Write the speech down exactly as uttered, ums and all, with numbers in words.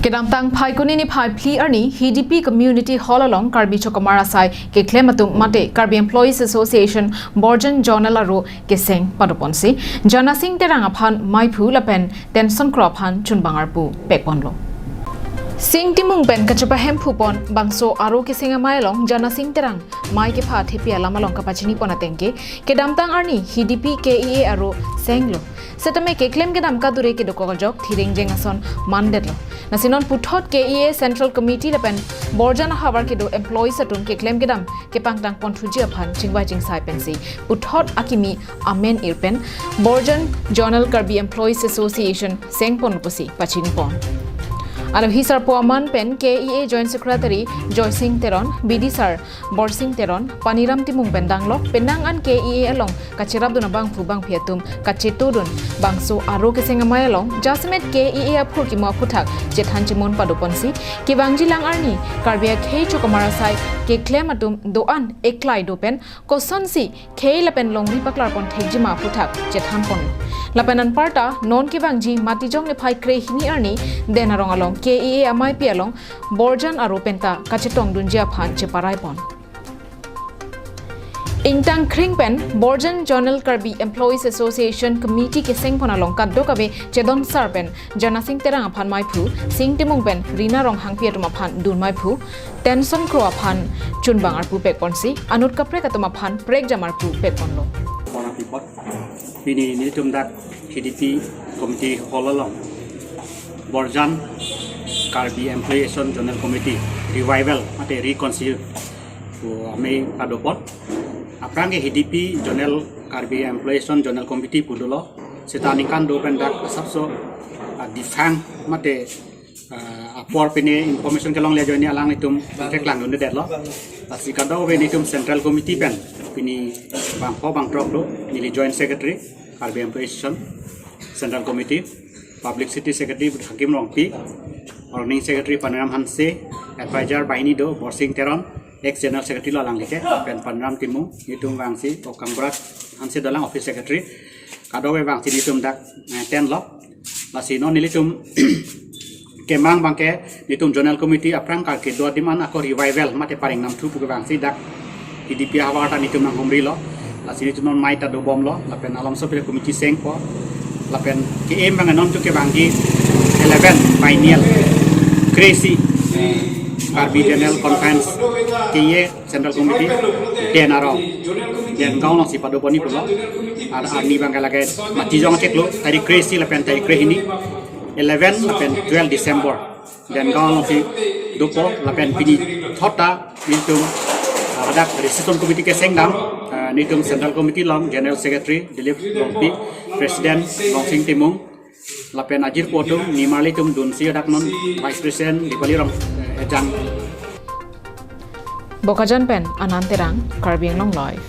Kedamtang Phaikuni niphai phli arni Hidipi Community Hall along Karbi Chokomar asai keklem atum mate Karbi Employees Association Borjan Zonal aro keseng padoponsi Janasing Terang aphan maiphu lapen Tenson Kro aphan chunbang arpu pekponlo. Sing Timung pen kachepahemphupon bangso aro keseng amei along Janasing Terang mei kepha thepi alam along kapachinipon ateng ke kedamtang arni Hidipi K E A aro senglo. Setame keklem kedam kadure kedokok ajok thiring jeng ason mandetlo. Lasi non puthot K E A Central Committee lapen Borjan ahavar kedo employees atum keklem kedam kepangtangpon thuji aphan chingvai chingsai pensi puthot akimi amen ir pen Borjan Zonal Karbi Employees Association sengpon pusi pachinipon. Alohi sarpo aman pen K E A Joint Secretary Joysing Teron, B D sar Borsing Teron, Paniram Timung pen danglok penang an K E A along kacherapdun abangphu bangphi atum kachetodun bangso aro keseng amei along jasemet K E A aphurkimo aphuthak chethan chimon padoponsi kevangji lang arni Karbi akhei Chokomar asai keklem atum do-an eklai do pen kosonsi khei lapen longri paklarpon thekjima aphuthak chethanpon. Lapen anparta non kevangji Matijong niphai krehini arni Den Arong along K E A ameipi along Borjan aro penta kachetongdunji aphan cheparaipon. Ingtang kring pen Borjan Zonal Karbi Employees Association Committee kesengpon along kadokave chedon sar pen Janasing Terang aphan maiphu, Sing Timung pen Rina Ronghangpi atum aphan dun maiphu, Tenson Kro aphan chunbang arpu pekponsi anut kaprek atum aphan prekjam arpu pekponlo. Pon apipot. Pini nelitum dak Hidipi Committee Hall along Borjan Karbi Employees Zonal Committee Revival mate Reconcile pu amei padopon. Aphrang ke Hidipi Zonal Karbi Employees Zonal Committee pu dolo. Seta ningkan do pen dak asapso, ah, defunct mate, ah, apor pine information kelongle ajoine alanglitum keklang dundedetlo. Lasi kadokave nelitum Central Committee pen pini bangpho bangthrok do, neli Joint Secretary Karbi Employees Association Central Committee, Publicity Secretary Hakim Rongpi, Organizing Secretary Paniram Hanse, Advisor banghini do Borsing Teron, ex General Secretary lo alangli ke, pen Paniram Timung, nelitum vangsi, o Kangbarat Hanse dolang Office Secretary, kadokave vangsi nelitum dak, eh, tenlo. Lasi non nelitum kemang abangke nelitum Zonal Committee aphrang karke do adim an ako revival mate paringnamthu pu kevangsi dak Hidipi ahavar ta nelitum nanghumrilo. Lasi nelitum non mei ta dobomlo, lapen alomso pile committee sengpo, lapen ke-em abang non tu kevangji eleven biennial krehini, eh, Karbi General Conference K E A Central Committee Den Arong, Den Gaon alongsi padopon ni pulo. Ar arni abangke lake Matijong chiklo, tarik krehini lapen tarik krehini, eleven lapen twelve December. Den Gaon alongsi dopo lapen pini thot ta nelitum, ah, dak Reception Committee kesengdam, ah, nelitum Central Committee along General Secretary Dilip Rongpi, President Borsing Timung, lapen ajirpo atum nimarli atum dunsi dak non Vice President Dipali Rong, eh, Ejang. Bokajan pen Anand Terang, Karbi Anglong Live.